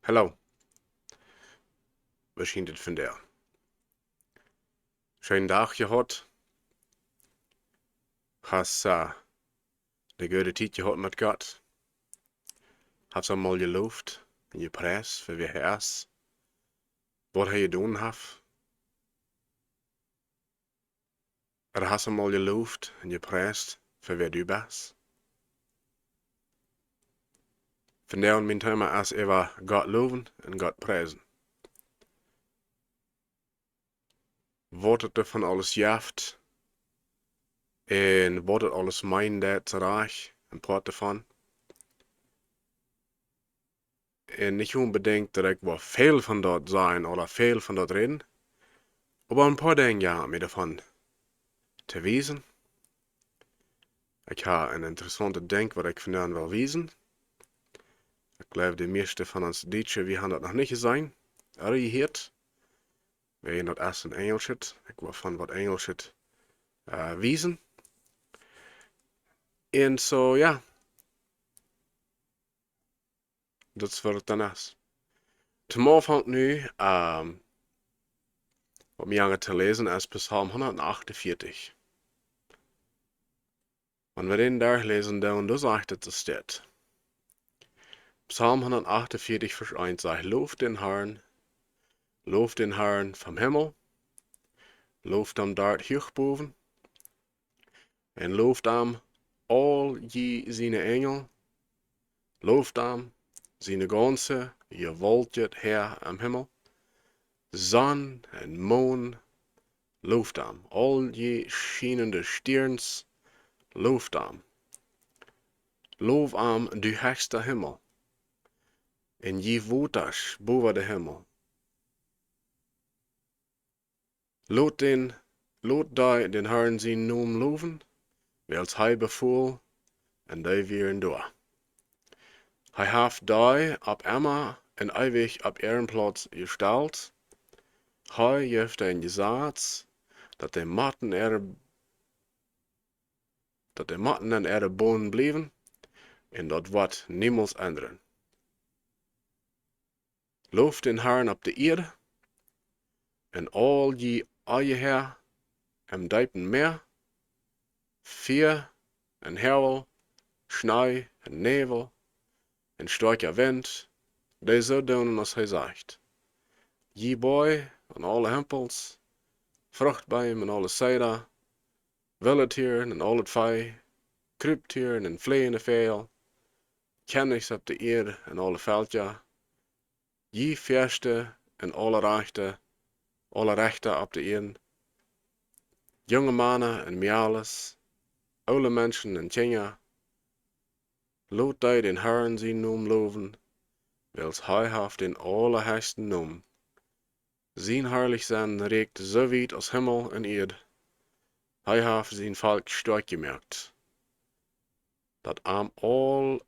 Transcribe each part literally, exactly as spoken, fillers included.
Hallo. Woo jeit et vondoag? Scheenen Dach jehaut? Hast, äh, ne goode Tiet jehaut met Gott? Hast am mol jelooft un jepriest fa wäa hee es? Waut hee jedonen haft? Ooda hast am mol jelooft un jepriest fa wäa du best? Vondoag mien Thema es äwa Gott lowen un Gott priesen. Waut et doavon aules jeft un waut et aules meent, daut rajcht een Poat doavon. Un nich onbedinjt daut ekj woa väl von daut sajen ooda väl von daut räden, oba een poa Dinja, jo, mie doavon to wiesen. Ekj hab een interessauntet Dinkj waut ekj vondoag well wiesen. Ekj jleew, de mieeschte von ons Dietsche, wie haben daut noch nich jeseenen ooda jehieet. Wäajen daut es een Enjelschet. Ekj woa von waut Enjelschet, äh, wiesen. Un soo, jo. Daut es waut et dan es. Toom Aunfank nu, ähm, waut mie aunjeit to läsen, es Psalm hundatachtunvieetich. Wan wie dän doa läsen, dan, dan sajcht et, et steit. Psalm hundatachtunvieetich, Varsch eent sajcht: "Loft dän Harn, loft dän Harn vom Himmel, loft am doa huach bowen, un loft am aul jie siene Enjel, loft am siene gaunze jewaultje Häa aum Himmel, Sonn un Mon, loft am, aul jie schienende Stierns, loft am. Low am, du hechsta Himmel, un jie Wotasch bowa dän Himmel. Lot dän, lot dee dän Harn sienen Nomen lowen, wiels hee befool un dee wieren doa. Hee haft dee opp emma un eewich opp äaren Plauz jestalt. Hee jeft een Jesaz, daut dee motten äare, daut dee motten aun äare Bonen bliewen, un daut woat niemols endren. Loft dän Harn opp de Ieed, un aul jie Eehäa em deepen Mäa, Fia un Hagel, Schnee un Näwel un stoakja Wint, dee soo doonen aus hee sajcht. Jie Boaj un aule Hempels, Fruchtbeem un aule Zeeda, wille Tieren un aul daut Vee, Krupptieren un fleajende Väajel, Kjennichs opp de Ieed un aule Velkja, jie Feaschte un aule Rechta, aule Rechta opp de Ieed, junge Mana un Mejales, oole Menschen un Kjinja, lot dee dän Harn sienen Nomen lowen, wiels hee haft dän aulahechsten Nomen. Sien Harlichsennen rieekjt soo wiet aus Himmel un Ieed. Hee haft sien Volkj stoakj jemoakt, daut am aul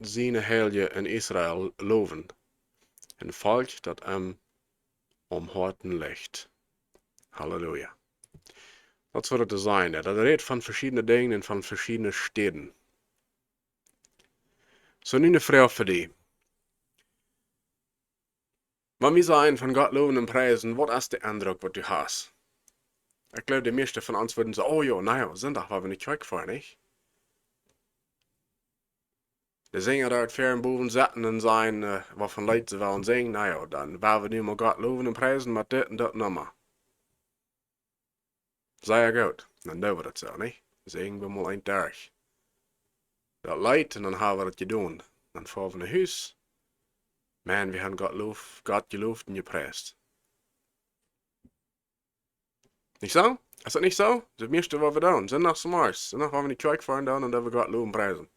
siene Heilje en Israel lowen, een Volkj, daut am aum Hoaten licht. Halleluja. Daut es waut et to sajen, jo. Daut rät von veschiedne Dinja un von veschiedne Städen. Soo, nu eene Froag fa die. Wan wie sajen von Gott lowen un priesen, waut es de Endruck waut du hast? Ekj jleew, de mieeschte von ons wudden sajen: "Oh jo, na jo, Sindach woa wie no de Kjoakj foaren, nich?" De Sinja doa ver bowen sitten un sajen, äh, waut fa Leet see wellen sinjen, na jo, dan woa wie nu mol Gott lowen un priesen met dit un daut Numma. Sea goot, dan doo wie daut soo, nich? Sinj wie mol een Dach daut Leet un dan hab wie daut jedonen. Dan foa wie no Hus. Maun, wie haben Gott low-, Gott jeloft un jepriest. Nich soo? Es daut nich soo? Daut mieeschte waut wie doonen, Sindachs zemorjes, Sindach wan wie no de Kjoakj foaren doonen, dan doo wie Gott lowen un priesen.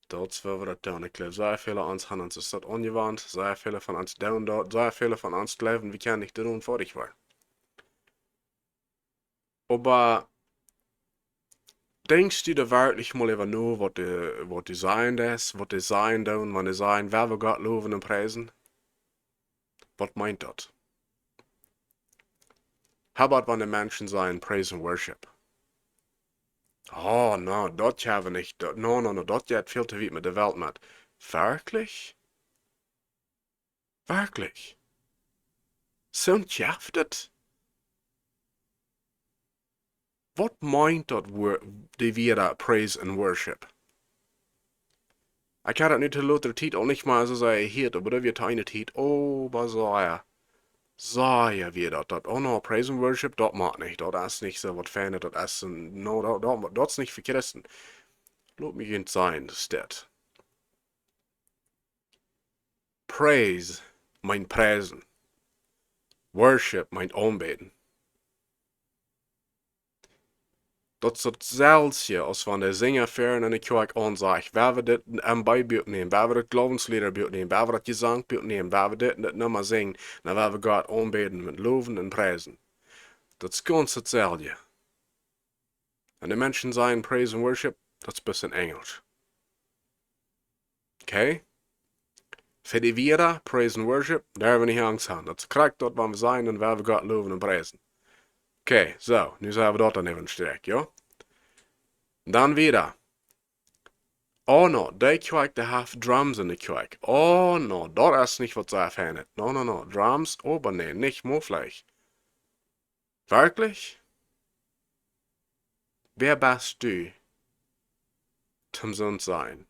Daut es waut wie doonen. Ekj jleew, sea väle von ons haben ons daut aunjewant, sea väle von ons doonen daut, sea väle von ons jleewen, wie kjennen nich doaromm foadich woaren. Oba denkjst du doa werkjlich mol äwa no, waut de, waut de sajen es, waut de sajen doonen, wan de sajen, woa wie Gott lowen un priesen? Waut meent daut? How about wan de Menschen sajen praise and worship? Oh, no, daut jeit nich, daut, no, no, no, daut jeit väl to wiet met de Welt met. Werkjlich? Werkjlich. Soont jeft et? Waut meent daut Wua-, de Wieed Praise and Worship? Ekj ha daut nu to lota Tiet aul nich mea soo sea jehieet, oba daut wia to eene Tiet, oh, oba sea, sea wia daut, daut, oh no, Praise and Worship, daut mach nich, daut es nich soo waut Feinet, daut es een, no, daut, daut, daut es nich fa Christen. Lot mie junt sajen, daut es dit. Praise meent priesen. Worship meent aunbäden. Daut es daut selwje aus wan de Sinja ver enne Kjoakj aunsajcht: "Wie woaren dit M B Buak nämen, wie woaren dit Gloowensleeda Buak nämen, wie woaren dit Jesank Buak nämen, wie woaren dit un dit Numma sinjen, dan woaren wie Gott aunbäden met Lowen un Priesen." Daut es gaunz daut selwje. Un de Menschen sajen Praise and Worship, daut es bloos en Enjlisch. Okay? Fa de Wieed Praise and Worship, doa woa wie nich Angst haben. Daut es krakjt daut, wan wie sajen, dan woa wie Gott lowen un priesen. Okay, soo, nu sent wie doa dan äwen stoakj, jo? Dan wieda. Oh no, dee Kjoakj, dee haft Drums enne Kjoakj. Oh no, daut es nich waut see finjen. No, no, no, Drums, oba nä, nich mau veleicht. Werkjlich? Wäa best du, toom soont sajen?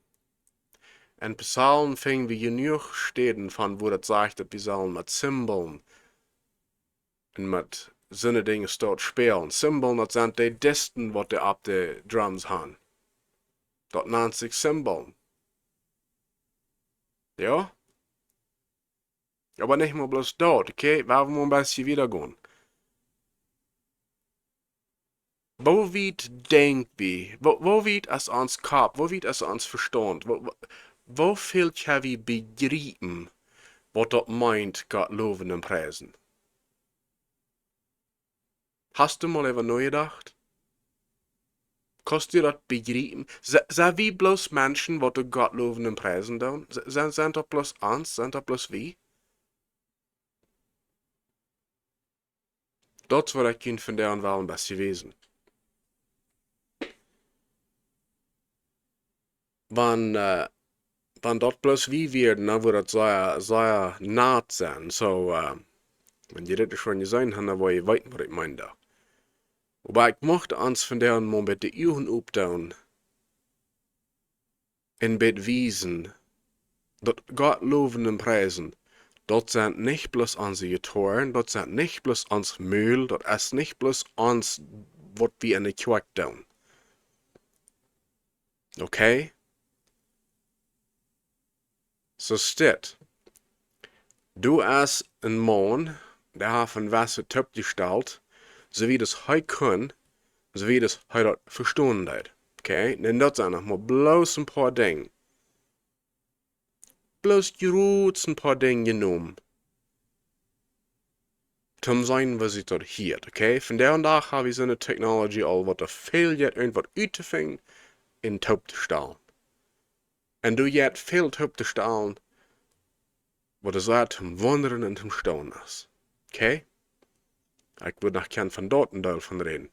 En Psalmen finj wie jenuach Städen von, wua daut sajcht, daut wie sellen met Zimbeln un met soone Dinja stoakj spälen. Zimbeln, daut sent dee Disten, waut dee opp de Drums haben. Daut nant sikj Zimbeln. Jo? Oba nich mau bloos daut, okay? Wie woaren mau een bät wieda gonen. Woo wiet denkj wie? Woo, woo wiet es ons Kopp? Woo wiet es ons Vestaunt? Woo, woo, woo väl kjenn wie bejriepen, waut daut meent, Gott lowen un priesen? Hast du mol äwa nojedocht? Kaust du daut bejriepen? Se-, sent wie bloos Menschen, waut Gott lowen un priesen doonen? Se-, sent, sent daut bloos ons? Sent daut bloos wie? Daut es waut ekj junt vondoag well een bät wiesen. Wan, äh, wan daut bloos wie wieren, dan wudd daut sea, sea nat sennen. Soo, äh, wan jie dit ieescht jeseenen haben, dan woa jie weeten, waut ekj meen doa. Oba ekj mucht ons vondoag mau een bät de Uagen opdoonen un bät wiesen, daut Gott lowen un priesen, daut sent nich bloos onse Jitaren, daut sent nich bloos ons Mul, daut es nich bloos ons, waut wie enne Kjoakj doonen. Okay? Soo steit. Doa es een Maun, dee haft een Wota toopjestalt, soo wiet aus hee kunn, soo wiet aus hee daut vestonen deed. Okay? Un daut sent noch mau bloos een poa Dinja. Bloos jrods een poa Dinja jenomen. Toom seenen, woo sikj daut hieet, okay? Vondoag dän Dach hab wie soone Technology aul, waut doa väl jeit, irjentwaut uttofinjen un tooptostalen. Un doa jeit väl tooptostalen, waut doa sea toom wundren un toom staunen es. Okay? Ekj wudd noch jiern von daut een Deel von räden.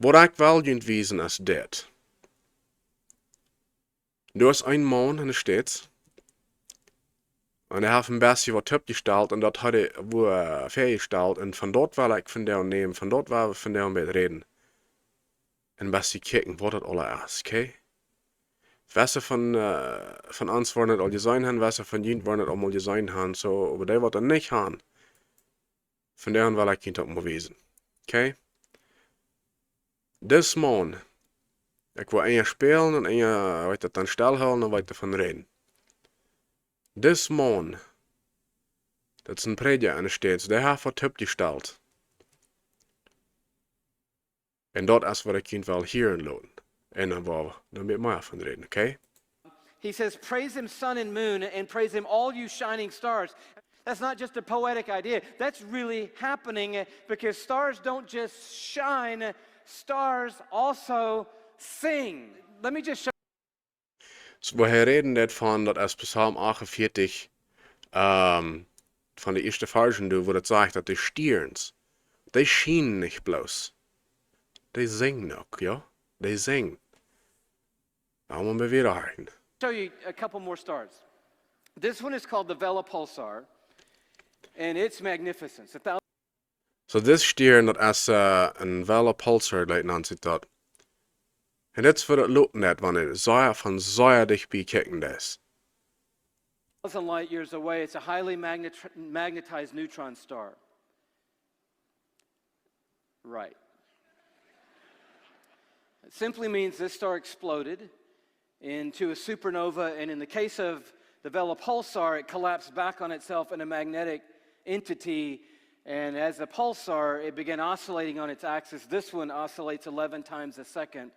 Waut ekj well junt wiesen es dit. Doa es een Maun enne States. Un hee haft een bät waut toopjestalt un daut haud hee wua, äh, väajestalt. Un von daut well ekj vondoag nämen, von daut well wie vondoag een bät räden. Un een bät kjikjen, waut daut aules es, okay? Wese von, äh, von ons woaren daut aul jeseenen haben, wese von junt woaren daut aul mol jeseenen haben, soo, oba dee waut daut nich haben, vondoag well ekj junt daut mol wiesen. Okay? Dis Maun, ekj well eent spälen un eent, weet daut, dan stellhoolen un weet doavon räden. Dis Maun, daut es een Prädja enne States, dee haft waut toopjestalt. Un daut es waut ekj junt well hieren loten. Un dan woa wie doa mea von räden, okay? He says, "Praise him, sun and moon, and praise him, all you shining stars." That's not just a poetic idea. That's really happening, uh, because stars don't just shine, stars also sing. Let me just show Soo, wua hee räden deit von, daut es Psalm achtundvierzig, ähm, von de ieeschte Varschen, doa, wua daut sajcht, daut de Stierns, dee schienen nich bloos. Dee sinjen uk, jo? Dee sinjen. Lot mie wieda horchen. Show you a couple more stars. This one is called the Vela Pulsar, and it's magnificent. It's a thousand So, dis Stiern, daut es, äh, een Vela Pulsar, like, nant sikj daut. Un dit es fa daut Loten, daut wan du sea, von sea dicht bie kjikjen deist. Thousand light years away. It's a highly magnetri-, magnetized neutron star. Right. It simply means this star exploded into a supernova, and in the case of the Vela pulsar, it collapsed back on itself in a magnetic entity. And as a pulsar, it began oscillating on its axis. This one oscillates eleven times a second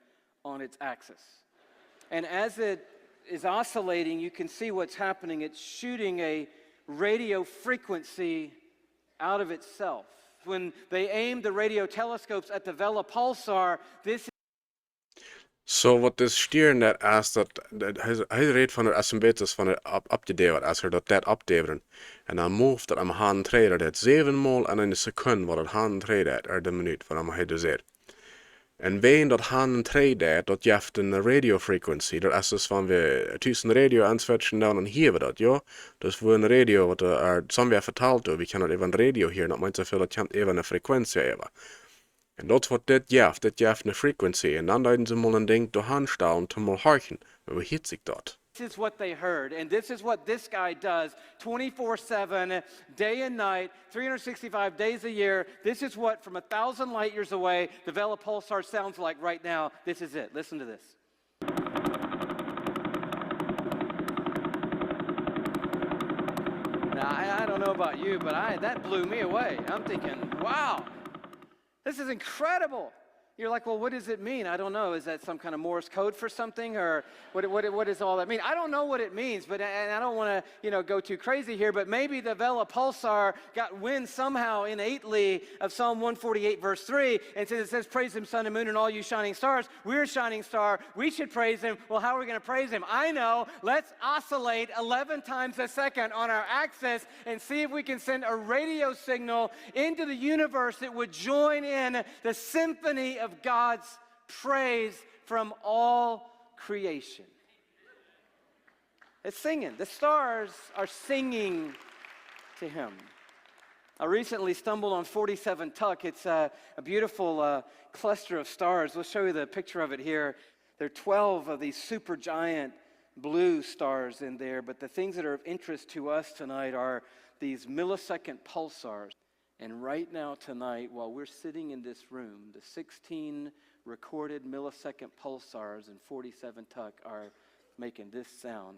on its axis. And as it is oscillating, you can see what's happening. It's shooting a radio frequency out of itself. When they aimed the radio telescopes at the Vela pulsar, this Soo, waut dis Stiern daut es, daut, daut, hee, hee rät von de S M Bs, von de op-, opjedäwet, aus hee daut deit opdäwen. Un dan moved daut aum han un trigj, daut säwen mol en eene Sekund, waut daut han un trigj deit, ea de Minut, waut hee doa sajcht. Un wan daut han un trigj deit, daut jeft eene radio frequency. Daut es, aus wan wie tus een Radio aunswitchen, dan, dan hieren wie daut, jo. Daut es woo een Radio, waut, äh, someone vetalt, wie kjennen daut äwa een Radio hieren, daut meent soo väl, daut kjemt äwa eene Frequenz äwa. Un daut waut dit jeft, dit jeft eene Frequency. Un dan deeden see mol een Dinkj doa han stalen, om mol horchen. Woo hieet sikj daut? This is what they heard, and this is what this guy does twenty-four seven, day and night, three hundred sixty-five days a year. This is what, from a thousand light years away, the Vela pulsar sounds like right now. This is it. Listen to this. Now, I, I don't know about you, but I, that blew me away. I'm thinking, "Wow, this is incredible." You're like, "Well, what does it mean?" I don't know. Is that some kind of Morse code for something? Or what, what, what does all that mean? I don't know what it means, but, and I don't wanna, you know, go too crazy here, but maybe the Vela pulsar got wind somehow innately of Psalm one forty-eight, verse three, and since it says, "Praise him, sun and moon, and all you shining stars," we're a shining star, we should praise him. Well, how are we gonna praise him? I know. Let's oscillate eleven times a second on our axis and see if we can send a radio signal into the universe that would join in the symphony of God's praise from all creation. It's singing. The stars are singing to him. I recently stumbled on forty-seven Tuc. It's a, a beautiful, uh, cluster of stars. We'll show you the picture of it here. There are twelve of these supergiant blue stars in there, but the things that are of interest to us tonight are these millisecond pulsars. And right now, tonight, while we're sitting in this room, the sixteen recorded millisecond pulsars and forty-seven Tuc are making this sound.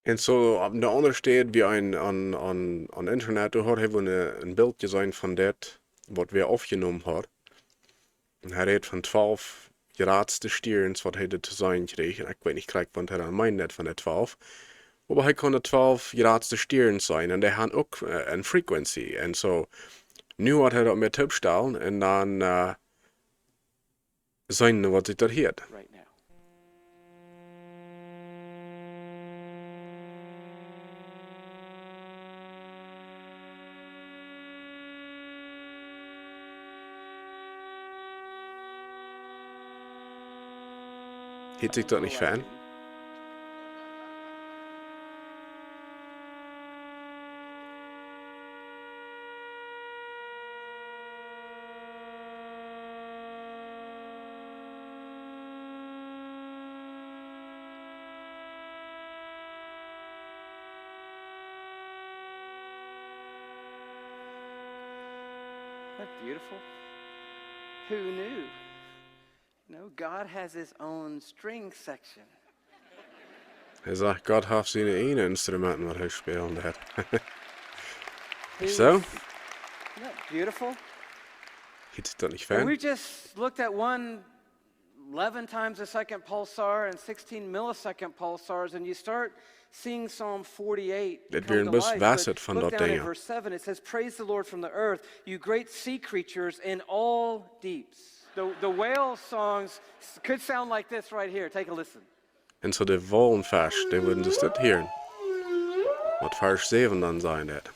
Un soo, opp de aundre Städ, wie een aun, aun, aun Internet, doa haud hee een, een Bilt jeseenen von dit, waut wie oppjenomen hauden. Un hee rät von twalf jratste Stierns, waut hee doa to seenen kjrieech. Un ekj weet nich krakjt, waut hee dan meent von de twalf. Oba hee kunn de twalf jratste Stierns seenen. Un dee han uk, äh, eene Frequency. Un soo, nu woat hee daut mea toopstalen un dan, äh, seenen, waut sikj daut hieet. Right now. Hieet sikj daut nich fein? Isn't that beautiful? Who knew? You know, God has his own string section. Hee sajcht, Gott haft siene eejne Instrumenten, waut hee spälen deit. Soo? Isn't that beautiful? Hieet daut nich fein? And we just looked at one eleven times a second pulsar and sixteen millisecond pulsars, and you start seeing Psalm forty-eight become to life. Dit wieren bloos Wesset von daut Dinja. Look down at verse seven. It says, "Praise the Lord from the earth, you great sea creatures in all deeps." The, the whale songs s-, could sound like this right here. Take a listen. Un soo de Walfesch, dee wudden see dit hieren. Waut Varsch säwen dan sajen deit.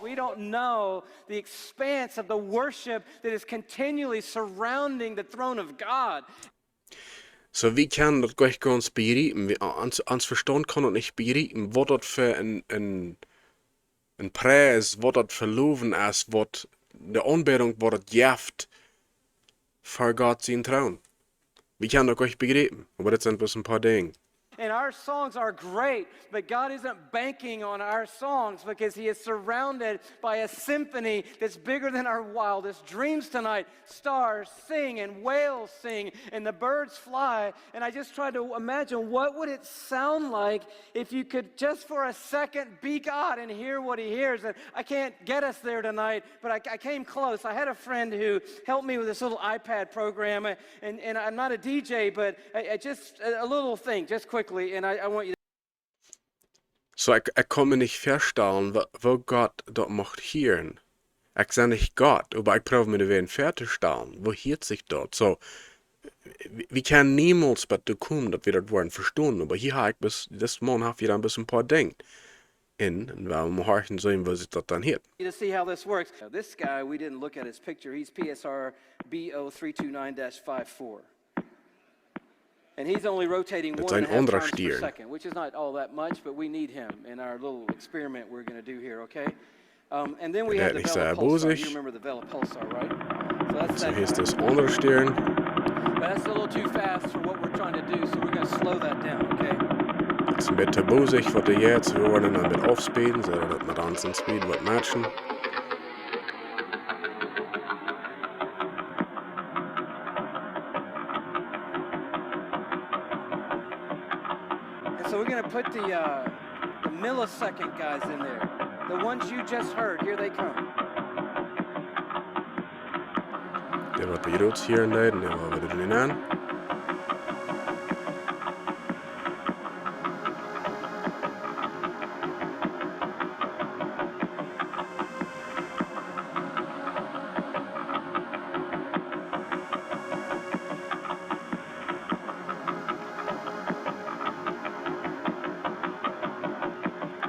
We don't know the expanse of the worship that is continually surrounding the throne of God. So, wie kjennen daut goanich gaunz bejriepen. Wie, ons, ons Vestaunt kaun daut nich bejriepen, waut daut fa een, een, een Pries, waut daut fa Lowen es, waut de Aunbädunk, waut daut jeft fa Gott sienen Troon. Wie kjennen daut goanich bejriepen, oba daut sent bloos een poa Dinja. And our songs are great, but God isn't banking on our songs because He is surrounded by a symphony that's bigger than our wildest dreams tonight. Stars sing and whales sing and the birds fly. And I just tried to imagine, what would it sound like if you could just for a second be God and hear what He hears. And I can't get us there tonight, but I, I came close. I had a friend who helped me with this little iPad program, and, and I'm not a D J, but I, I just a, a little thing, just quickly, and I, I want you to So, ekj, ekj kaun mie nich väastalen, woo, woo Gott daut mucht hieren. Ekj sie nich Gott, oba ekj proow mie daut väatostalen, woo hieet sikj daut? So, wie, wie kjennen niemols bat doa komen, daut wie daut woaren vestonen, oba hia hab ekj bloos, dis Maun haft hia dan bloos een poa Dinja en, un wie motten horchen seenen, woo sikj daut dan hieet. You to see how this works. Now, this guy, we didn't look at his picture. He's P S R B O three two nine dash five four. And he's only rotating one and a half times per second, which is not all that much, but we need him in our little experiment we're gonna do here, okay? Um, and then we have the Vela Pulsar. You remember the Vela Pulsar, right? So that's that guy. Hia es daut aundre Stiern. But that's a little too fast for what we're trying to do, so we're gonna slow that down, okay? Daut es een bät too bosich, waut hee jeit. Wie woaren am een bät aufspeeden, soo daut et met onsen Speed woat matchen. And so we're gonna put the, uh, the millisecond guys in there. The ones you just heard, here they come. Dee waut wie jrods hieren deeden, dee woa wie doa nenn.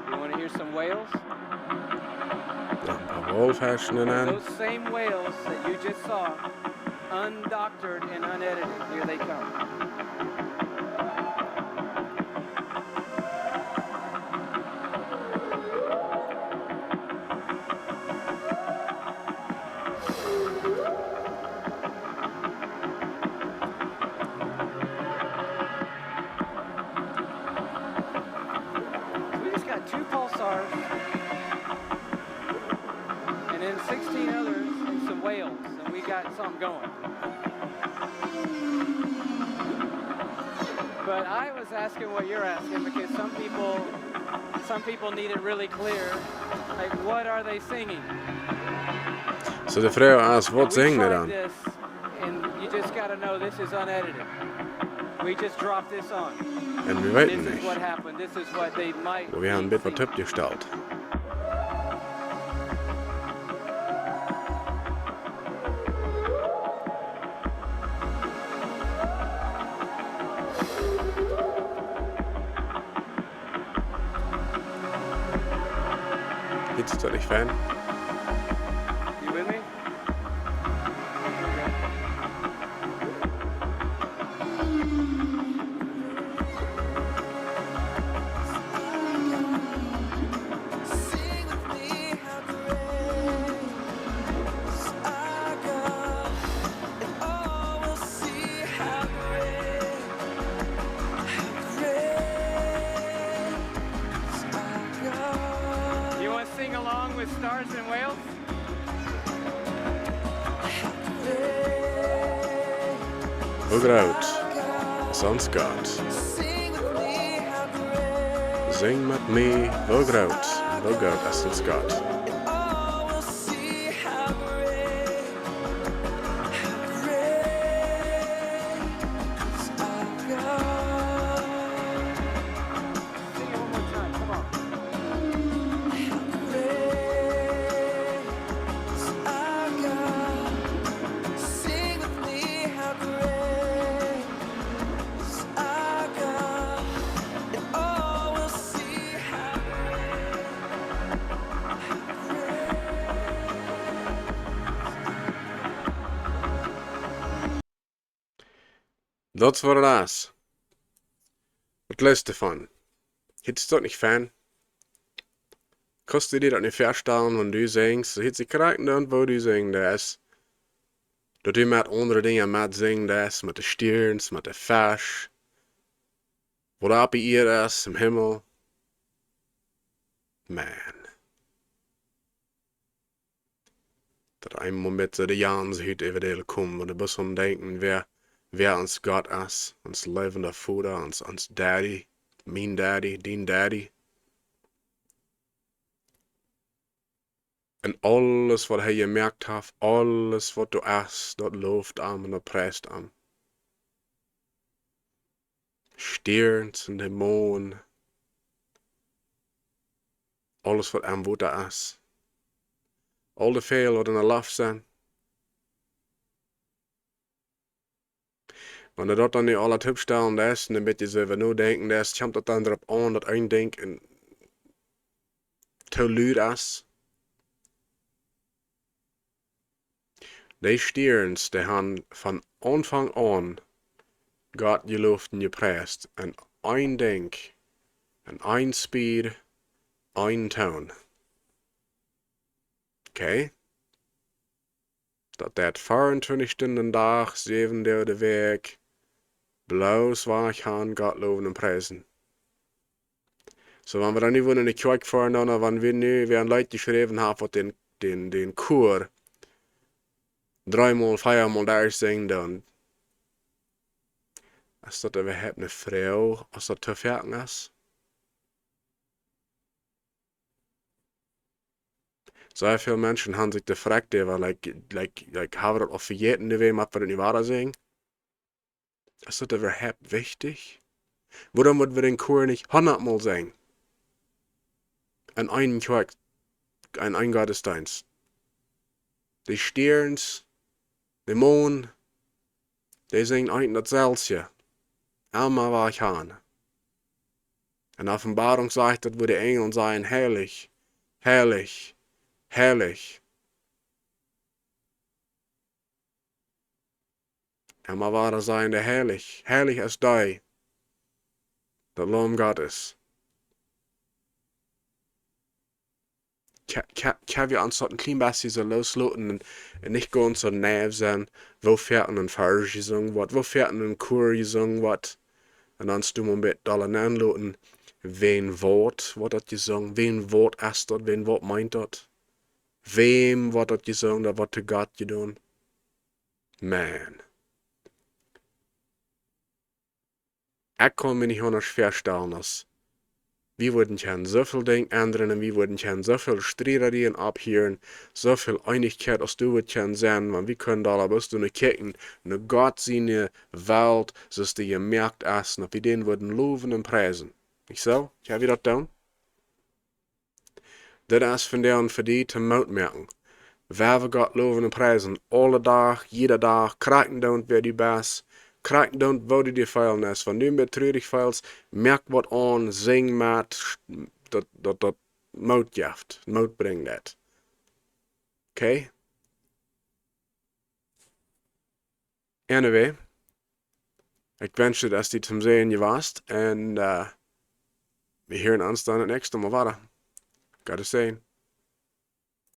You wanna hear some whales? Noch een poa Waulfesch nenn. Those same whales that you just saw, undoctored and unedited, here they come. We just got two pulsars, and then sixteen others, and some whales, and we got something going. But I was asking what you're asking because some people, some people need it really clear. Like, what are they singing? So de Froag es, waut sinjen dee dan? And you just gotta know this is unedited. We just dropped this on. Un wie weeten nich. This is what happened. This is what they might be singing. Oba wie haben dit waut toopjestalt. Dit es doch nich fein. You with me? You wanna sing along with Stars and Whales? Woo groot es ons Gott? Sinj met mie, woo groot, woo groot es ons Gott? Sing it one more time, come on. How great is our God. Sing with me, how great is our God. And all will see how great, how Daut es waut daut es. Waut leist du von? Hieet sikj daut nich fein? Kaust du die daut nich väastalen, wan du sinjst? Hieet sikj krakjt aun, woo du sinjen deist. Daut du met aundre Dinja met sinjen deist, met de Stierns, met de Fesch. Waut oppe Ieed es, em Himmel. Man. Daut eemol met soo de Jans hut äwa de Welt komen, wan du best aum denkjen, wäa, wäa ons Gott es, ons läwenda Voda, ons, ons Daddy, mien Daddy, dien Daddy. Un aules waut hee jemoakt haft, aules waut doa es, daut loft am un daut priest am. Stierns un de Mon. Aules waut aum Wota es. Aul de Väajel waut enne Loft sent. Wan du daut dan nu aula toopstalen deist un een bät soo äwa nodenkjen deist, kjemt daut dan doaropp aun, daut een Dinkj een too lud es. De Stierns, dee han von Aunfank aun Gott jeloft un jepriest. Un een Dinkj, un een Speed, een Toon. Okay? Daut deit veeauntwintich Stunden Dach, säwen Doag de Wäakj, bloos wajch han, Gott lowen un priesen. Soo, wan wie dan nu wudden enne Kjoakj foaren, dan, wan wie nu wäa een Leet jeschräwen haben, waut dän, dän, dän Chor dreemol, veamol derchsinjen, dan es daut äwahaupt eene Froag, aus daut to foaken es? Sea väl Menschen han sikj jefroacht, like, like, like, haben daut aul vejäten, de Wäaj, waut wie nu wada sinjen. Es daut äwahaupt wichtich? Wuarom woa wie dän Chor nich hundatmol sinjen? Aun eene Kjoakj, aun een Gottesdeenst. De Stierns, de Mon, dee sinjen eent un daut selwje. Emma wajch han. Un Openboarunk sajcht daut, woo de Enjel sajen: Heilich, heilich, heilich. Emma wada sajen dee: Heilich, heilich es dee, daut Laum Gottes. Kje-, kje-, kjenn wie ons daut een kjlien bät soo loosloten un, un nich gaunz soo naiv sennen, woo foaken een Varsch jesungen woat, woo foaken een Chor jesungen woat. Un dan stonen wie met aule aunloten, wäm woat, woat daut jesungen, wäm woat es daut, wäm woat meent daut? Wäm woat daut jesungen, daut woat to Gott jedonen? Man. Ekj kaun mie nich aundasch väastalen, aus wie wudden kjennen soo väl Dinja endren un wie wudden kjennen soo väl Striederieen opphieren, soo väl Eenichkjeit, aus du wudd kjennen sennen, wan wie kunnen doa bloos no kjikjen, no Gott siene Welt, soo aus dee jemoakt es, un daut wie dän wudden lowen un priesen. Nich soo? Jo, wie daut doonen? Dit es vondoag fa die toom Moot moaken. Wie woaren Gott lowen un priesen, aule Dach, jieda Dach, krakjt endoont wäa du best, krakjt endoont woo du die feelen deist. Wan du die truarich feelst, moak waut aun, sinj met, daut, daut, daut Moot jeft, Moot brinjt daut. Okay? Anyway, ekj wensch, daut es die toom Säajen jewast un, äh, wie hieren ons dan daut näakjste Mol wada. Gottes Säajen.